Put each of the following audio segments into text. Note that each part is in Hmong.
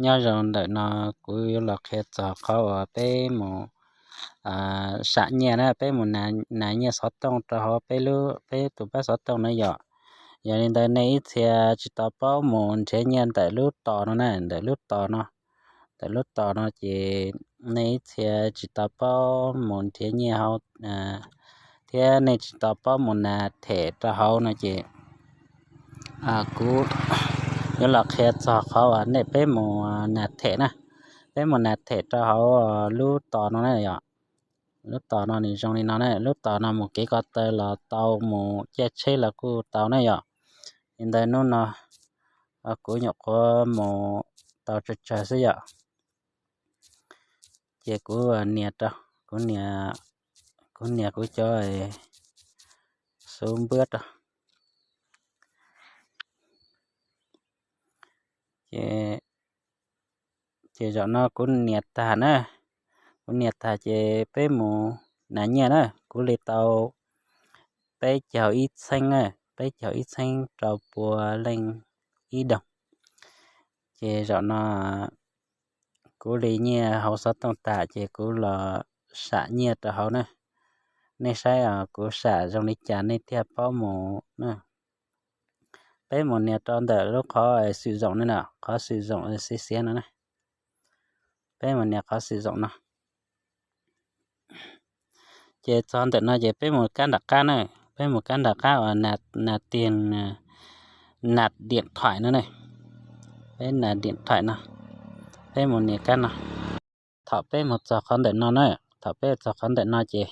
Nyob zoo, ntawm no kuv yuav los qhia txog qhov uas peb mus sam nyiaj na, peb mus nas nyiaj xov tooj rau hauv peb lub, peb tus pab xov tooj na yom. Yog li ntawd nej ib txhia tsis tau paub mus nrhiav nyiaj ntawm lub tos no na, ntawm lub tos no, ntawm lub tos no ces nej ib txhia tsis tau paub mus nrhiav nyiaj hauv thiab nej tsis tau paub mus nas them rau hauv no ces kuv yuav los qhia txog qhov uas nej peb mus nas them na, peb mus nas them rau hauv lub tos no na yom. Lub tos no nws zoo li no na, lub tos no mus kev ko taw los tau, mus caij tsheb los kuj tau na yom. Li ntawd hnub no kuv nyuam qhuav mus tau tsawg tsawg xwb yom. Ces kuv nias rau, kuv nias, kuv nias kuv cov xub npuab rau. Ces zaum no kuv nias tag na, kuv nias tag ces peb mus nas nyiaj na, kuv li tau peb caug ib txheeb na, peb caug ib txheeb rau pua leej ib doog. Ces zaum no kuv li nyiaj hauv xov tooj tag ces kuv los sam nyiaj rau hauv na. Nej saib kuv sam zoo li cas nej thiaj paub mus na. Peb mus nias rau ntawm lub qhov xwm zoom no na, qhov xwm zoom xiav xiav no na. Peb mus nias qhov xwm zoom no. Ces txog ntawm no ces peb mus kab nram qab na, peb mus kab nram qab uas nas tiag, nas diam thaim no ne. Peb nas diam thaim no, peb mus nias kab no. Thaum peb mus txog qhov ntawm no na, thaum peb txog qhov ntawm no ces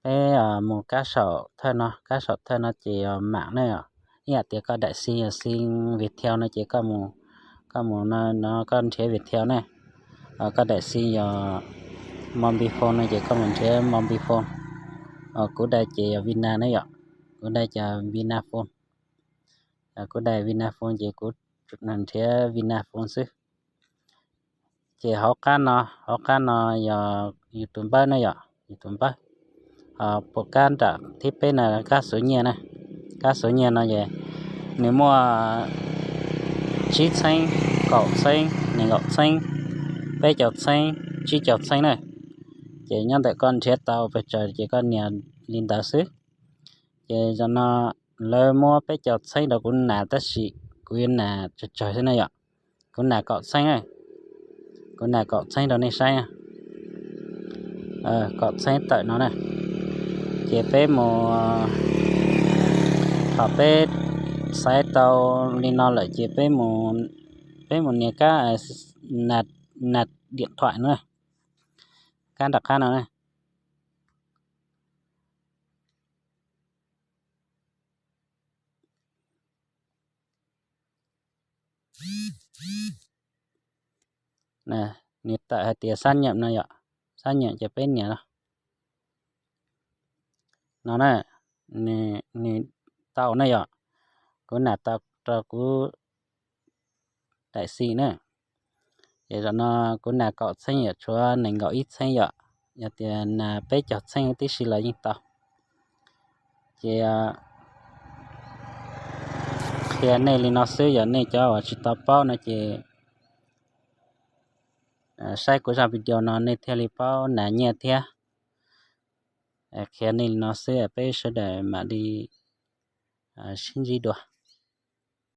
peb mus kab saum thawj no, kab saum thawj no ces yog mam na. Ib yam tias koj daim xi yog xi Viettel no ces koj mus, koj mus no koj nrhiav Viettel ne. Koj daim xi yog Mobifone no ces koj mus nrhiav Mobifone. Kuv daim ces yog Vina ne yom, kuv daim ces Vinaphone. Kuv daim Vinaphone ces kuv nrhiav Vinaphone xwb. Ces hauv qab no, hauv qab no yog yus tus npawb na yom, yus tus npawb. Pum kab nram thib peb no kab xuv nyiaj na, kab xuv nyiaj no ces nws muaj tsib txheeb, kaum txheeb, nees nkaum txheeb, peb caug txheeb, tsib caug txheeb na. Ces nyob ntawm koj nrhiav tau pes tsawg ces koj nias li ntawd xwb. Ces zaum no lawv muab peb caug txheeb rau kuv nas tab sis kuv yuav nas tsawg tsawg xwb na yom. Kuv nas kaum txheeb, kuv nas kaum txheeb rau nej saib. Kaum txheeb tawm no na. Ces peb mus, thaum peb xaiv tau li no lawm ces peb mus nias kab nas diam thaim no na, kab nram qab no na. Nws tawm hais tias xab nyam no yom, xab nyam ces peb nias no na, nws tau na yom. Kuv nas tau rau kuv daim xi na. Ces zaum no kuv nas kaum txheeb yom, tshuav nees nkaum ib txheeb yom, yog tias nas peb caug txheeb tib si los yeej tau. Ces qhia nej li no xwb, yog nej cov uas tsis tau paub no ces saib kuv zaj video no nej thiaj li paub nas nyiaj thiab. Qhia nej li no xwb, peb sawv daws mam li sib ntsib dua.